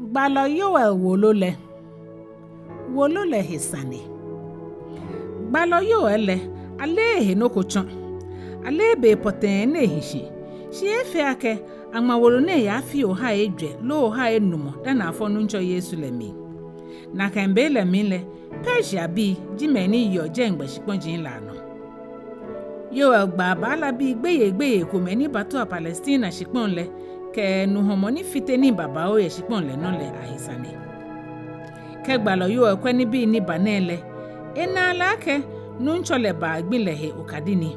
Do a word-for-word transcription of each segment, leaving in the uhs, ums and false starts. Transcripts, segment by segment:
Gbalɔ Yoel wolo lɛ. Wolo lɛ he sane. Gbalɔ Yoel lɛ, aleee ehe nɔ ko tsɔ. Aleee be pɔtɛɛ ni ehi shi. Shi efee akɛ aŋma wolo nɛɛ yaa afii ohai ejwɛ loo ohai enumɔ dani afɔ Nuŋtsɔ Yesu lɛ mli. Nakai be lɛ mli lɛ, Persiabii ji mɛi ni yeɔ jɛŋgbɛ shikpɔji lɛ anɔ. Yoel gba baalabii gbeyei gbeyei komɛi ni batua Palestina shikpɔŋ lɛ, kɛ nu hɔmɔ ni fite nii babaoo yɛ shikpɔŋ lɛ nɔ lɛ ahe sane. Kɛ gbalɔ Yoel kwɛ nibii ni ba nɛɛ lɛ, enaa lɛ akɛ Nuŋtsɔ lɛ baa gbi lɛ he okadi ni.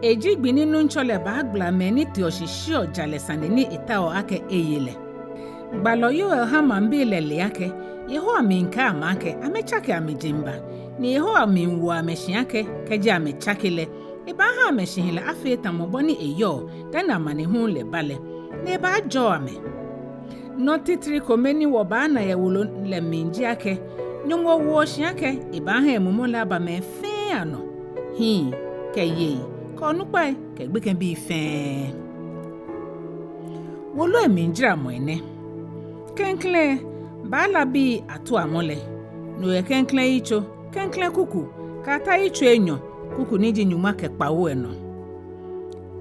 Eji gbi ni Nuŋtsɔ lɛ baagbala mɛi ni teɔ shi shiɔ jalɛ sane ni etaoɔ akɛ eye lɛ. Gbalɔ Yoel ha maŋbii lɛ le akɛ Yehowa miikɛɛ amɛ akɛ amɛtsake amɛjeŋba, ni Yehowa miiwo amɛ shi akɛ kɛji amɛtsake lɛ, ebaaha amɛshihilɛ afee tamɔ bɔ ni eyɔɔ dani amanehulu lɛ ba lɛ, ni ebaajɔɔ amɛ. Nɔ titri kome ni wɔbaana yɛ wolo lɛ mli ji akɛ Nyɔŋmɔ woɔ shi akɛ ebaaha emumɔ lɛ aba mɛi fɛɛ anɔ, hii kɛ yei kɛ onukpai kɛ gbekɛbii fɛɛ. Wolo lɛ mlijaramɔ nɛ. Klɛŋklɛŋ, baalabii atuamɔ lɛ. No yɛ klɛŋklɛŋ yitso, klɛŋklɛŋ kuku, kɛyata yitso enyɔ, kuku ni ji nyɔŋma kɛ kpawo lɛ nɔ.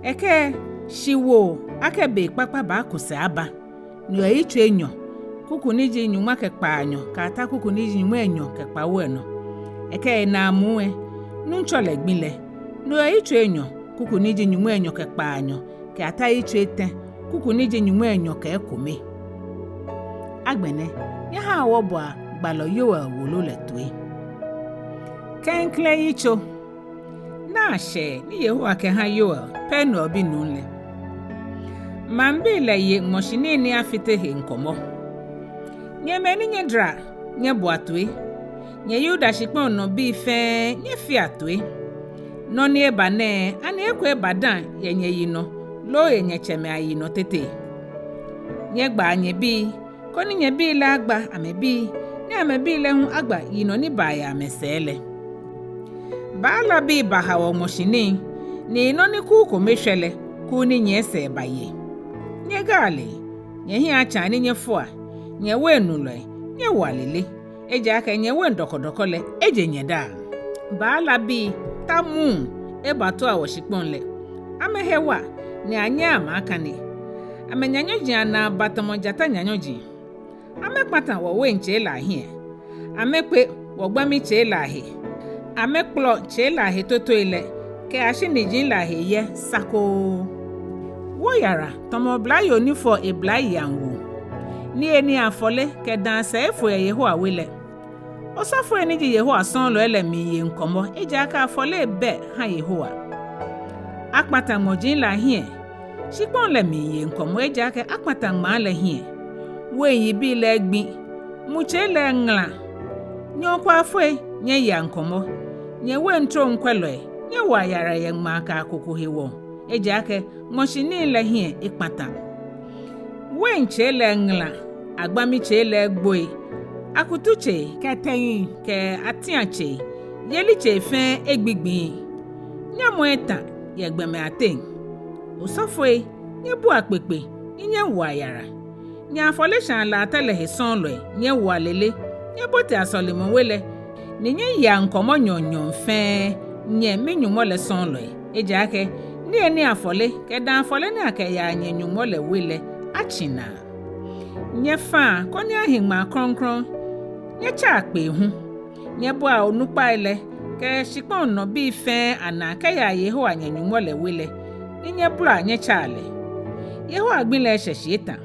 Ekɛɛ, shiwoo, akɛ be kpakpa baaku sɛɛ aba. No yɛ yitso enyɔ, kuku ni ji nyɔŋma kɛ kpaanyɔ kɛyata kuku ni ji nyɔŋmai enyɔ kɛ kpawo lɛ nɔ. Ekɛɛ, naamuu lɛ, Nuŋtsɔ lɛ gbi lɛ. No yɛ yitso enyɔ, kuku ni ji nyɔŋmai enyɔ kɛ kpaanyɔ kɛyata yitso etɛ, kuku ni ji nyɔŋmai enyɔ kɛ ekome. Agbɛnɛ, nyɛhaa wɔboa gbalɔ Yoel wolo lɛ toi. Klɛŋklɛŋ yitso. Naa shɛɛ ni Yehowa kɛha Yoel, Penuel binuu lɛ. Maŋbii lɛ ye ŋmɔshi nii ni afite he ŋkɔmɔ. Nyɛ mɛi ni nyɛdara, nyɛboa toi. Nyɛ Yuda shikpɔŋ nɔ bii fɛɛ, nyɛfea toi. Nɔ ni eba nɛɛ, ani eko eba daŋ yɛ nyɛyinɔ, loo yɛ nyɛtsɛmɛi ayinɔ tete? Nyɛgbaa nyɛbii, koni nyɛbii lɛ agba amɛbii, ni amɛbii lɛ hu agba yinɔ ni baa yɛ amɛsɛɛ lɛ. Baalabii bahaoɔ ŋmɔshi nii, ni nɔ ni kuu kome shwɛ lɛ, kuu ni nyiɛ sɛɛ baye. Nyɛgaa lɛ, nyɛhiɛ atsɛ̃a ni nyɛfoa, nyɛ wein nulɔi, nyɛwoa lele, ejaakɛ nyɛ wein dɔkɔdɔkɔ lɛ, eje nyɛdaaŋ. Baalabii ta muu ebatua wɔshikpɔŋ lɛ. Amɛhe wa, ni anyɛɛɛ amɛ akane. Amɛnyanyɔji anaa ba tamɔ jata nyanyɔji. Amɛkpata wɔweintsei lɛ ahiɛ. Amɛkpe wɔgbami tsei lɛ ahe. Amɛkplɔ tsei lɛ ahe totoi lɛ, kɛyashi niji lɛ ahe yɛ sakoo. Wo yara tamɔ oblayoo ni fɔɔ eblayei awu. Niyenii afɔle kɛ daa sɛɛ efo yɛ Yehowa we lɛ. Osɔfoi ni ji Yehowa sɔɔlɔi lɛ miiye ŋkɔmɔ, ejaakɛ afɔle bɛ ha Yehowa. Akpata ŋmɔji lɛ ahiɛ. Shikpɔŋ lɛ miiye ŋkɔmɔ, ejaakɛ akpata ŋmaa lɛ hiɛ. Wein yibii lɛ egbi, mu tsei lɛ eŋala. Nyɛ okwaafoi, nyɛyea ŋkɔmɔ. Nyɛ wein trom kwɛlɔi, nyɛwoa yara yɛ ŋmaa kɛ akoko hewɔ, ejaakɛ ŋmɔshi nii lɛ hiɛ ekpata. Wein tsei lɛ eŋala, agbami tsei lɛ egboi, akutu tsei kɛ tɛŋi kɛ atia tsei, yeli tsei fɛɛ egbigbii. Nyamɔ eta yɛ gbɔmɛi ateŋ. Osɔfoi, nyɛbua kpekpe, ni nyɛwoa yara. Nyɛ afɔleshaa latɛ lɛ he sɔɔlɔi, nyɛwoa lele, nyɛbotea sɔlemɔwe lɛ, ni nyɛyea ŋkɔmɔ nyɔɔŋnyɔɔŋ fɛɛ, nyɛ mi-Nyɔŋmɔ lɛ sɔɔlɔi. Ejaakɛ niyenii afɔle kɛ daa afɔle ni akɛyaa nyɛ-Nyɔŋmɔ lɛ we lɛ atsi naa. Nyɛfaa koni ahi ŋmaa krɔŋkrɔŋ. Nyɛtsɛa kpee hu. Nyɛbuaa onukpai lɛ kɛ shikpɔŋ nɔ bii fɛɛ anaa kɛyaa Yehowa nyɛ-Nyɔŋmɔ lɛ we lɛ, ni nyɛbolɔa nyɛtsɛa lɛ. Yehowa gbi lɛ eshɛ shi eta.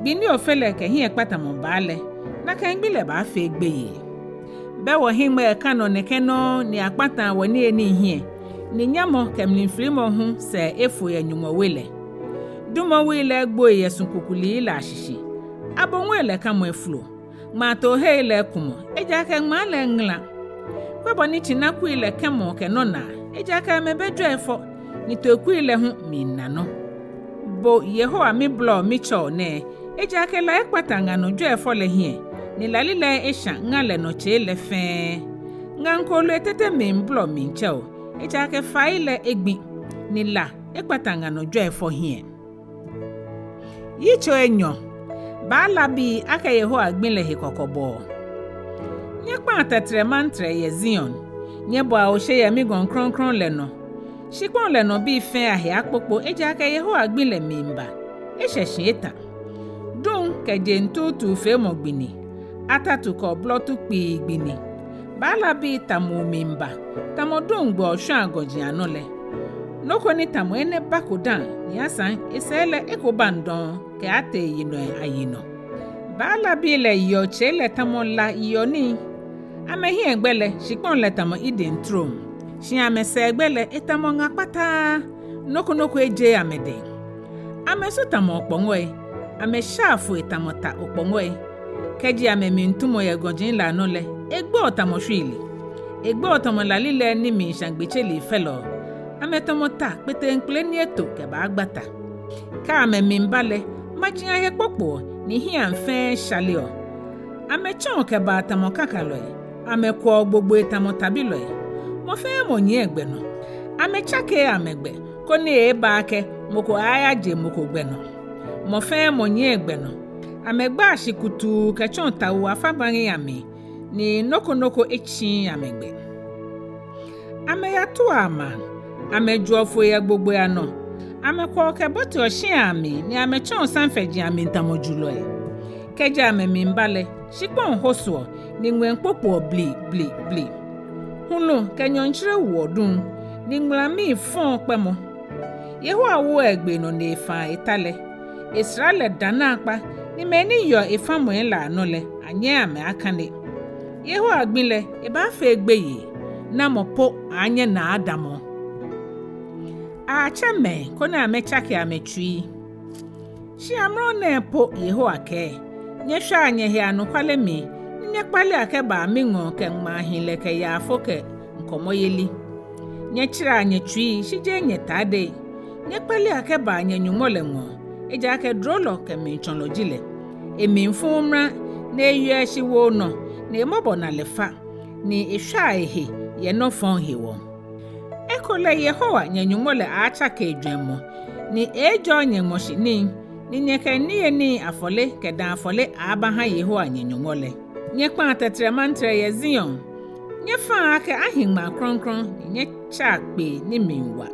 Gbi ni Ofe lɛ kɛ hiɛkpatamɔ baa lɛ, nakai gbi lɛ baafee gbeyei. Bɛ wɔhiŋmɛi ka nɔ nɛkɛ nɔŋŋ ni akpataa wɔniyenii hiɛ, ni nyamɔ kɛ mlifilimɔ hu sɛɛ efo yɛ Nyɔŋmɔ we lɛ? Dumɔwui lɛ egboi yɛ su kukulii lɛ ashishi. Aboŋoi lɛ kamɔ efolo. Ŋmaatoohei lɛ ekumɔ, ejaakɛ ŋmaa lɛ eŋala. Kwɛ bɔ ni tsinakui lɛ kɛmɔɔ kɛ nɔnaa, ejaakɛ amɛbɛ jwɛi fɔ, ni toikui lɛ hu miina nɔ. Bo Yehowa mibolɔɔ mitsɛɔ nɛɛ, ejaakɛ la ekpata ŋa nɔ jwɛi fɔ lɛ hiɛ, ni lalilɛi esha ŋa lɛ nɔ tsei lɛ fɛɛ. Ŋaŋ kooloi tete miibolɔ miitsɛ o, ejaakɛ fai lɛ egbi, ni la ekpata ŋa nɔ jwɛi fɔ hiɛ. Yitso enyɔ. Baalabii akɛ Yehowa gbi lɛ he kɔkɔbɔɔ. Nyɛkpãa tɛtɛrɛmantɛrɛ yɛ Zion, nyɛbɔa oshe yɛ migɔŋ krɔŋkrɔŋ lɛ nɔ. Shikpɔŋ lɛ nɔ bii fɛɛ ahe akpokpo, ejaakɛ Yehowa gbi lɛ miiba, eshɛ shi etã. Duŋ kɛ jeŋ tuutuufeemɔ gbi ni, atatu kɛ oblɔtu kpii gbi ni. Baalabii ta muu miiba, tamɔ duŋ gbɛɔ shwãa gɔji anɔ lɛ. Nɔ ko ni tamɔ enɛ bako dã, ni asaŋ esɛɛ lɛ eko baŋ dɔŋŋ kɛaatee yinɔi ayinɔ. Baalabii lɛ yeɔ tsei lɛ tamɔ la yeɔ nii. Amɛhiɛgbɛ lɛ, shikpɔŋ lɛ tamɔ Eden trom, shi amɛsɛɛgbɛ lɛ etamɔ ŋa kpataa, nɔ ko nɔ ko ejeee amɛdɛŋ. Amɛsu tamɔ okpɔŋɔi, amɛshaa foi tamɔ ta okpɔŋɔi. Kɛji amɛmiitumɔ yɛ gɔji lɛ anɔ lɛ, egbɛɔ tamɔ shwiili. Egbɛɔ tamɔ lalilɛi ni miishã gbetseli fɛlɛɔ. Amɛtamɔ ta kpeteŋkpele ni eto kɛbaagba ta. Kɛ amɛmiiba lɛ, maji ahe kpokpoɔ, ni hiɛiaŋ fɛɛ shaleɔ. Amɛtsɔ̃ɔ kɛbaa tamɔ kãkãlɔi, amɛkwɔɔ gbogboi tamɔ tabilɔi. Mɔ fɛɛ mɔ nyiɛ egbɛ nɔ. Amɛtsakeee amɛgbɛ, koni eeeba akɛ mɔ ko aaayaje mɔ ko gbɛ nɔ. Mɔ fɛɛ mɔ nyiɛ egbɛ nɔ. Amɛgbaa shi kutuu kɛtsɔ̃ɔ tawuu afabaŋi amli, ni nɔ ko nɔ ko etsiii amɛgbɛ. Amɛyatuaa maŋ, amɛjoɔ foi yɛ gbogboi anɔ. Amɛkwɔɔ kɛboteɔ shĩai amli, ni amɛtsɔ̃ɔ samfɛji amli tamɔ julɔi. Kɛji amɛmiiba lɛ, shikpɔŋ hosoɔ, ni ŋwɛi kpokpoɔ bli bli bli. Hulu kɛ nyɔɔŋtsere woɔ duŋ, ni ŋulamii fɔ̃ɔ kpɛmɔ. Yehowa woɔ egbee nɔ ni efãa eta lɛ. Esra lɛ dã naakpa, ni mɛi ni yeɔ efamɔi lɛ anɔ lɛ, anyɛɛɛ amɛ akane. Yehowa gbi lɛ, ebaafee gbeyei, namɔ po aaanyɛ naa adamɔ? Aatsɛ mɛi koni amɛtsake amɛtsui. Shi amrɔ nɛɛ po Yehowa kɛɛ, nyɛshwaa nyɛhe anɔkwale mli, ni nyɛkpalea kɛbaa miŋɔɔ kɛ ŋmaahilɛ kɛ yaafo kɛ ŋkɔmɔyeli. Nyɛtsɛrɛa nyɛtsuii, shi jeee nyɛtadei. Nyɛkpalea kɛbaa nyɛ-Nyɔŋmɔ lɛ ŋɔɔ, ejaakɛ durolɔ kɛ mlitsɔlɔ ji lɛ. Emli fuuu mra, ni eyeɔ eshiwoo nɔ, ni emɔbɔnalɛ fa, ni eshwaa ehe yɛ nɔ fɔŋ hewɔ. Ekolɛ Yehowa nyɛ-Nyɔŋmɔ lɛ aaatsake ejwɛŋmɔ, ni eeejɔɔ nyɛŋmɔshi nii, ni nyɛkɛ niyenii afɔle kɛ dãa afɔle aaabaha Yehowa nyɛ-Nyɔŋmɔ lɛ. Nyɛkpãa tɛtɛrɛmantɛrɛ yɛ Zion. Nyɛfãa akɛ ahi ŋmaa krɔŋkrɔŋ, ni nyɛtsɛa kpee ni mli wa.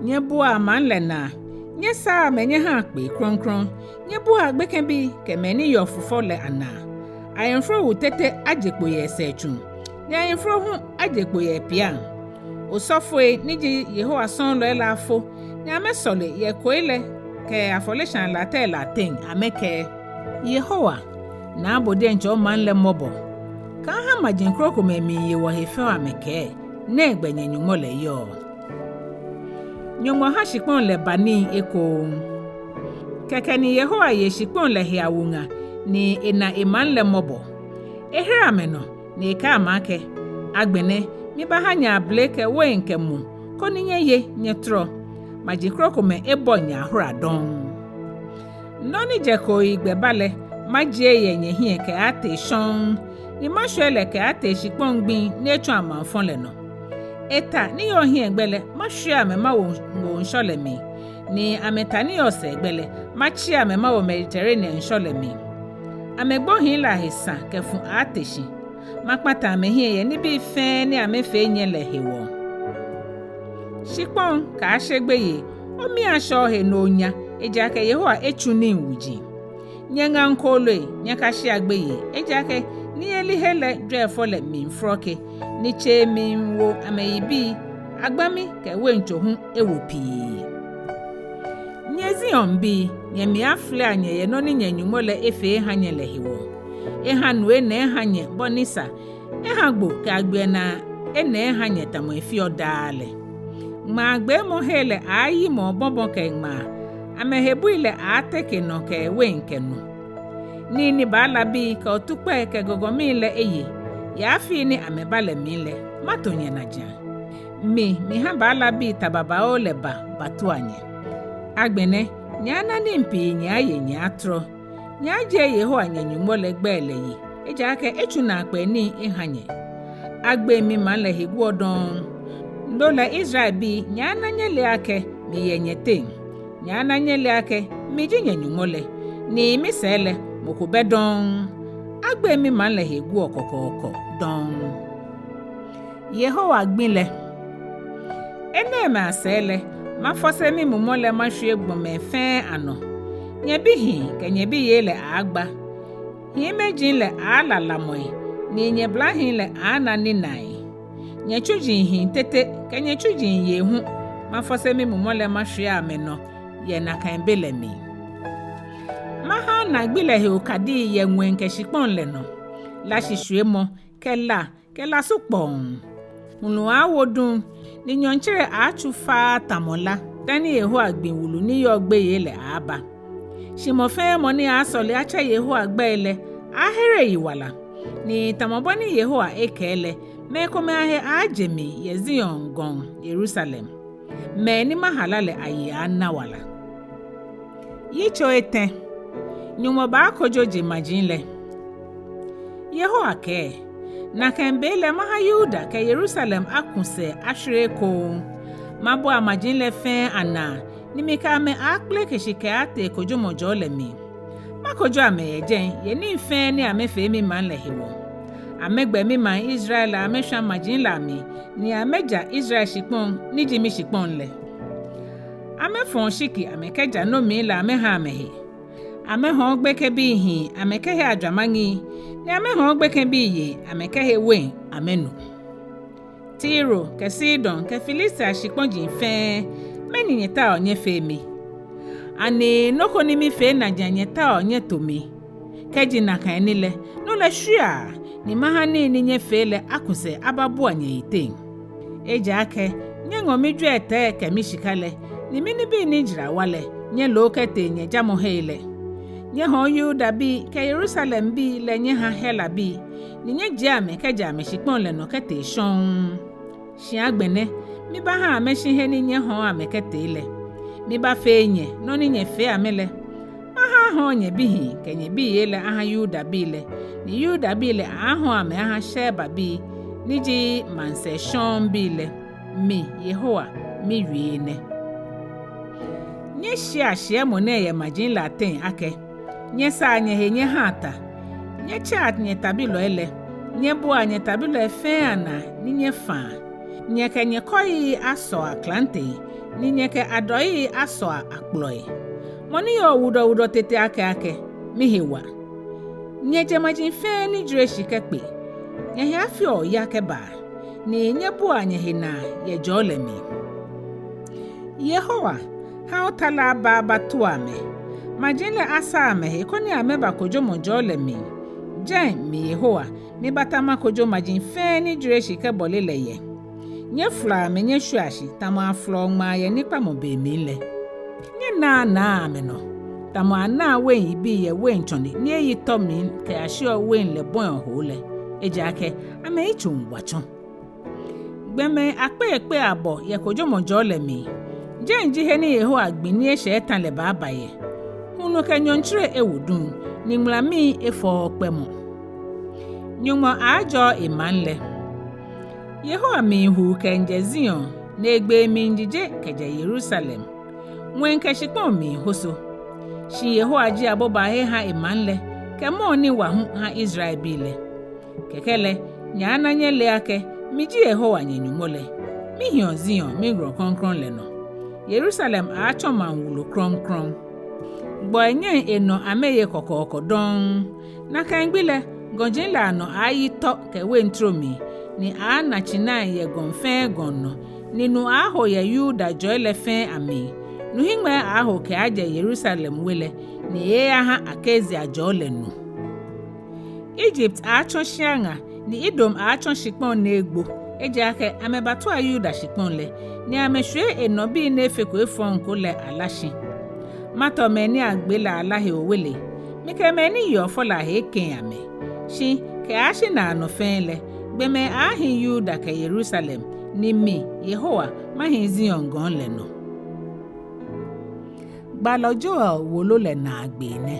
Nyɛbuaa maŋ lɛ naa, nyɛsaa amɛ nyɛhaa kpee krɔŋkrɔŋ. Nyɛbuaa gbekɛbii kɛ mɛi ni yeɔ fufɔ lɛ anaa. Ayɛmforo wu tete aje kpo yɛ esɛɛtsuŋ, ni ayɛmforo hu aje kpo yɛ epiaŋ. Osɔfoi ni ji Yehowa sɔɔlɔi lɛ afo, ni amɛsɔle yɛ koi lɛ kɛ afɔleshaa latɛi lɛ ateŋ amɛkɛɛ: Yehowa, naa bo diɛŋtsɛ omaŋ lɛ mɔbɔ. Kaaha maji krokomɛi miiye wɔhe fɛo amɛkɛɛ: Nɛgbɛ nyɛ-Nyɔŋmɔ lɛ yɔɔ? Nyɔŋmɔ ha shikpɔŋ lɛ ba nii ekoŋŋ. Kɛkɛ ni Yehowa ye shikpɔŋ lɛ he awuŋã, ni ena emaŋ lɛ mɔbɔ. Ehere amɛnɔ, ni ekɛɛ amɛ akɛ: Agbɛnɛ, mibaaha nyɛ abele kɛ wein kɛ mu, koni nyɛye nyɛtɔrɔ. Maji krokomɛi ebɔŋ nyɛ ahora dɔŋŋ. Nɔ ni jɛ kooyigbɛ ba lɛ, majie yɛ nyɛhiɛ kɛaatee shɔŋŋ, ni mashwie lɛ kɛaatee shikpɔŋ gbiŋ ni etsɔ amaŋfɔ lɛ nɔ. Eta ni yɔɔ hiɛgbɛ lɛ, mashwie amɛ mawo Ŋoo Ŋshɔ lɛ mli, ni amɛta ni yɔɔ sɛɛgbɛ lɛ, matsi amɛ mawo Mediterranean Ŋshɔ lɛ mli. Amɛgbohii lɛ ahe sã kɛ fu aaate shi. Makpata amɛhiɛ yɛ nibii fɛɛ ni amɛfee nyɛ lɛ hewɔ. Shikpɔŋ, kaashe gbeyei, omii ashɛ ohe ni onya, ejaakɛ Yehowa etsu nii wuji. Nyɛ ŋaŋ kooloi, nyɛkashea gbeyei, ejaakɛ niyelihe lɛ jwɛifɔ lɛ miifrɔke, ni tsei miiwo amɛyibii, agbami kɛ weintso hu ewo pii. Nyɛ Zionbii, nyɛmli afilia nyɛ yɛ nɔ ni nyɛ-Nyɔŋmɔ lɛ efee eha nyɛ lɛ hewɔ. Eha nu ena eha nyɛ bɔ ni sa, eha gbo kɛ agbiɛnaa ena eha nyɛ tamɔ efeɔ daa lɛ. Ŋmaagbeemɔhei lɛ aaayimɔ obɔbɔ kɛ ŋmaa, amɛhe bui lɛ aaateke nɔ kɛ wein kɛ nu. Nii ni baalabii kɛ otukpɛi kɛ gɔgɔmii lɛ eye yɛ afii ni amɛba lɛ mli lɛ, mato nyɛ najiaŋ. Mi, miha baalabii ta babaoo lɛ ba batua nyɛ. Agbɛnɛ, nyɛaana nii pii nyɛaye nyɛatɔrɔ. Nyɛajie Yehowa nyɛ-Nyɔŋmɔ lɛ gbɛi lɛ yi, ejaakɛ etsu naakpɛɛ nii eha nyɛ. Agbeŋ mimaŋ lɛ he guɔ dɔŋŋ. No lɛ Israelbii, nyɛaana nyɛle akɛ miyɛ nyɛteŋ. Nyɛaana nyɛle akɛ mi ji nyɛ-Nyɔŋmɔ lɛ, ni misɛɛ lɛ mɔ ko bɛ dɔŋŋ. Agbei mimaŋ lɛ he guɔ kɔkɔɔkɔ dɔŋŋ. Yehowa gbi lɛ. Enɛɛmɛi asɛɛ lɛ, mafɔse mimumɔ lɛ mashwie gbɔmɛi fɛɛ anɔ. Nyɛbihii kɛ nyɛbiyei lɛ aaagba. Hiimeji lɛ aaala lamɔi, ni nyɛblahii lɛ aaana ninaai. Nyɛtsuji hii tete kɛ nyɛtsuji yei hu, mafɔse mimumɔ lɛ mashwie amɛnɔ yɛ nakai be lɛ mli. Maha ana gbi lɛ he okadii yɛ ŋwɛi kɛ shikpɔŋ lɛ nɔ, lashishwiemɔ kɛ la kɛ lasu kpɔŋŋ. Hulu aaawo duŋ, ni nyɔɔŋtsere aaatsu faa tamɔ la, dani Yehowa gbi wulu ni yɔɔ gbeyei lɛ aaaba. Shi mɔ fɛɛ mɔ ni aaasɔle atsɛ Yehowa gbɛi lɛ, aaahere eyiwala. Ni tamɔ bɔ ni Yehowa ekɛɛ lɛ, mɛi komɛi ahe aaaje mli yɛ Zion gɔŋ Yerusalem. Mɛi ni mahala lɛ ayi aaana wala. Yitso etɛ. Nyɔŋmɔ baakojo jeŋmaji lɛ. Yehowa kɛɛ, nakai be lɛ maha Yuda kɛ Yerusalem aku sɛɛ ashwere ekoŋŋ. Mabua maji lɛ fɛɛ anaa, ni mikɛ amɛ aaakpeleke shi kɛaatee kojomɔ jɔɔ lɛ mli. Makojo amɛ yɛ jɛi, yɛ nii fɛɛ ni amɛfee mimaŋ lɛ hewɔ. Amɛgbɛ mimaŋ Israel lɛ amɛshwa maji lɛ amli, ni amɛja Israel shikpɔŋ ni ji mishikpɔŋ lɛ. Amɛfɔɔ oshiki amɛkɛja nomii lɛ amɛha amɛhe. Amɛhɔɔ gbekɛbii hii amɛkɛhe ajwamaŋi, ni amɛhɔɔ gbekɛbii yei amɛkɛhe wein amɛnu. Tiro kɛ Sidon kɛ Filistia shikpɔji fɛɛ, mɛni nyɛtaoɔ nyɛfee mi? Ani nɔ ko ni mifee najiaŋ nyɛtaoɔ nyɛto mi? Kɛji nakai ni lɛ, no lɛ shwiaa, ni maha nii ni nyɛfee lɛ aku sɛɛ ababua nyɛyiteŋ. Ejaakɛ nyɛŋɔ mijwiɛtɛi kɛ mishika lɛ, ni minibii ni jara wa lɛ, nyɛloo kɛtee nyɛjamɔhei lɛ. Nyɛhɔɔ Yudabii kɛ Yerusalembii lɛ nyɛha Helabii, ni nyɛjie amɛ kɛjɛ amɛshikpɔŋ lɛ nɔ kɛtee shɔŋŋ. Shi agbɛnɛ, mibaaha amɛshi he ni nyɛhɔɔ amɛ kɛtee lɛ. Mibaafee nyɛ nɔ ni nyɛfee amɛ lɛ. Maha ahɔɔ nyɛbihii kɛ nyɛbiyei lɛ aha Yudabii lɛ, ni Yudabii lɛ aahɔɔ amɛ aha Shebabii, ni ji maŋsɛɛ shɔŋŋ bii lɛ. Mi, Yehowa, miwie nɛ. Nyɛshiɛa shiɛmɔ nɛɛ yɛ maji lɛ ateŋ akɛ, nyɛsaa nyɛhe nyɛhaa ta, nyɛtsɛa nyɛtabilɔi lɛ, nyɛbuaa nyɛtabilɔi fɛɛ anaa ni nyɛfaa. Nyɛkɛ nyɛkɔii asɔa klantei, ni nyɛkɛ adɔi asɔa akplɔi. Mɔ ni yɔɔ wudɔwudɔ tete akɛɛ akɛ, mihe wa. Nyɛ jeŋmaji fɛɛ ni jwere shi kɛkpe, nyɛhe afeɔ oya kɛbaa, ni nyɛbuaa nyɛhe naa yɛ jɔɔ lɛ mli. Yehowa, ha ota lɛ aba abatua amɛ. Maji lɛ asaa amɛhe koni amɛba kojomɔ jɔɔ lɛ mli. Jɛi mi Yehowa, mibaata makojo maji fɛɛ ni jwere shi kɛbɔle lɛ yɛ. Nyɛfolɔa amɛ nyɛshwiea shi tamɔ afolɔɔ ŋmaa yɛ nikpamɔ be mli lɛ. Nyɛnaanaa amɛnɔ tamɔ anaa wein yibii yɛ wein tsɔne ni eyi tɔ mli kɛyashiɔ wein lɛ bɔiɔ hoo lɛ. Ejaakɛ amɛyitsoŋ wa tsɔ. Gbɔmɛi akpekpei abɔ yɛ kojomɔ jɔɔ lɛ mli. Jɛi ji he ni Yehowa gbi ni eshɛ etã lɛ baaba yɛ. Hulu kɛ nyɔɔŋtsere ewo duŋ, ni ŋulamii efɔɔɔ kpɛmɔ. Nyɔŋmɔ aajɔɔ emaŋ lɛ. Yehowa miihuu kɛjɛ Zion, ni egbee miijije kɛjɛ Yerusalem. Ŋwɛi kɛ shikpɔŋ miihoso. Shi Yehowa ji abobaahe ha emaŋ lɛ, kɛ mɔɔ ni wa hu ha Israelbii lɛ. Kɛkɛ lɛ, nyɛaana nyɛle akɛ, mi ji Yehowa nyɛ Nyɔŋmɔ lɛ. Mihiɔ Zion, migɔŋ krɔŋkrɔŋ lɛ nɔ. Yerusalem aaatsɔ maŋ wulu krɔŋkrɔŋ. Gbɔi nyɛŋ enɔ amɛye kɔkɔɔkɔ dɔŋŋ. Nakai gbi lɛ, gɔji lɛ anɔ aaayi tɔ kɛ wein tromi, ni aaana tsinai yɛ gɔŋ fɛɛ gɔŋ nɔ, ni nu aaaho yɛ Yuda jɔɔi lɛ fɛɛ amli. Nuhiŋmɛi aaaho kɛaajɛ Yerusalem we lɛ, ni eeeha Akasia jɔɔ lɛ nu. Egypt aaatsɔ shia ŋa, ni Edom aaatsɔ shikpɔŋ ni egbo, ejaakɛ amɛbatua Yuda shikpɔŋ lɛ, ni amɛshwie enɔbii ni efeko efɔŋ ko lɛ ala shi. Matɔ mɛi ni agbe lɛ ala he owele, mikɛ mɛi ni yeɔ fɔ lɛ ahe ekeŋ amɛ. Shi kɛyashi naanɔ fɛɛ lɛ, gbɔmɛi aaahi Yuda kɛ Yerusalem, ni mi, Yehowa, mahi Zion gɔŋ lɛ nɔ. Gbalɔ Joel wolo lɛ naagbee nɛ.